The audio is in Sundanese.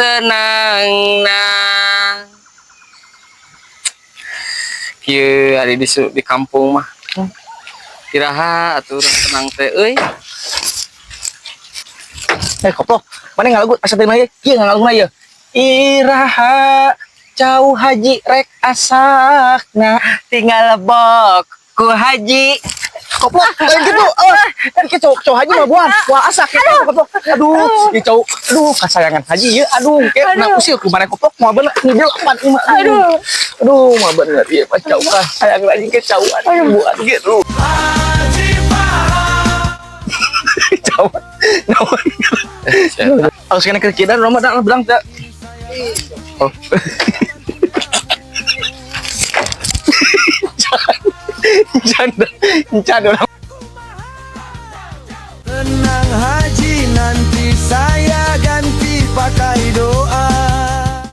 Senangna. Kieu ari di kampung mah. Iraha atuh urang tenang teh euy. Eh, koplok, mana ngalagu asa teh ieu? Kieu ngalaguna ieu. Iraha cau haji rek asakna? Tinggal lebok ku haji. Koplok, lain gitu. Awas, kan ke cau cau haji mah buan. Wah, asak ya koplok. Aduh, ieu cau. Aduh, kasayangan haji ieu. Aduh, kayak kena usil ku mana koplok moal bener mobil empat. Aduh. Aduh, moal bener ieu mah cau kasayangan haji ke cau. Aduh, buan gitu. Cau. Naon? Harus kena kekidan rumah dah bilang tak. Oh. Jangan, jangan, jangan. Tenang haji, nanti saya ganti pakai do.